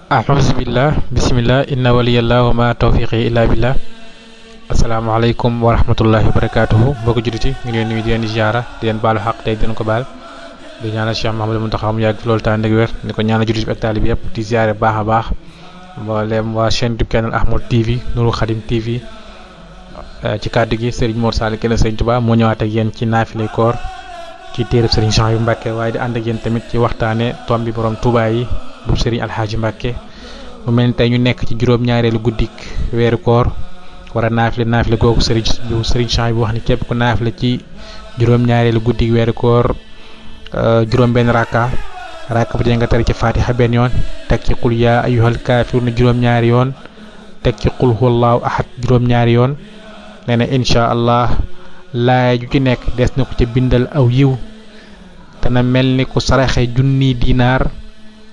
أعوذ بالله بسم الله إن ولي الله وما توفيقي إلا بالله asalaamaaleykum wa rahmatullahi wa barakaatuhu mbokki jullit yi ñu ngi leen nuyu di leen ziara di leen baalu xaq tey dina ko baal di ñaanal Cheikh Mouhamadou Mountakha mu yàgg fi loolu tànn ak wér ni ko ñaanal jullit bi ak taalibe bi yëpp di ziare baax a baax mboolem waa chaîne du canal Ahmad TV Nourou Khadim TV ci kàddu gi Serigne Mor Sall kenn Serigne Touba moo ñëwaat ak yéen ci naafilay koor ci téereb Serigne Souhaïbou Mbacké waaye di ànd ak yéen tamit ci waxtaane tomb bi borom Touba yi bu Serigne Alhaaji Mbacké mu mel ni tey ñu nekk ci juróom-ñaareelu guddik weeru koor war a naafile googu Serigne Souhaïbou wax ni képp ku naafile ci juróom-ñaareelu guddik weeru koor juróom-benn rakka bu ci nga tari ci Fatiha benn yoon teg ci qul yaa ayyuhal kaafiruun juróom-ñaari yoon teg ci qul huwallaahu ahad juróom-ñaari yoon nee na incha allah laay ju ci nekk des na ko ca bindal aw yiw te na mel ni ku saraxe junni dinaar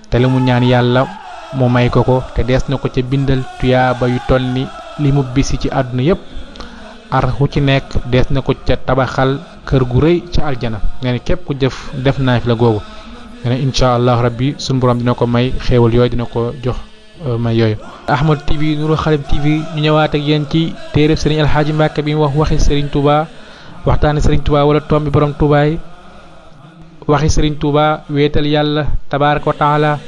te li mu ñaan yàlla mu may ko te des na ko ca bindal tuyaaba yu toll ni li mu bisi ci àdduna yépp arxu ci nekk des na ko ca tabaxal kër gu rëy ca aljana nee na képp ku def naafila googu nee na incha allah rabbi suñu borom dina ko may xéewal yooyu dina ko jox may yooyu. Ahmad TV Nourou Khadim TV ñu ñëwaat ak yéen ci téereb Serigne Alhaaji Mbacké bi mu wax waxi Serigne Touba waxtaane Serigne Touba wala tombi borom Touba yi waxi Serigne Touba wéetal yàlla tabaaraka wa taala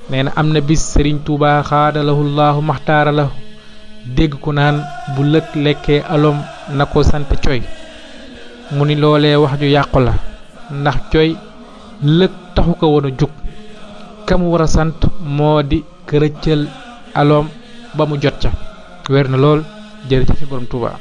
nee na am na bis Serigne Touba xaadalahu llahu maxtaara lahu dégg ku naan bu lëg lekkee alom na ko sant coy mu ni loolee wax ju yàqu la ndax coy lëg taxu ko woon a jug ka mu war a sant moo di kërëccal alom ba mu jot ca wér na lool jërëjëf ci borom Touba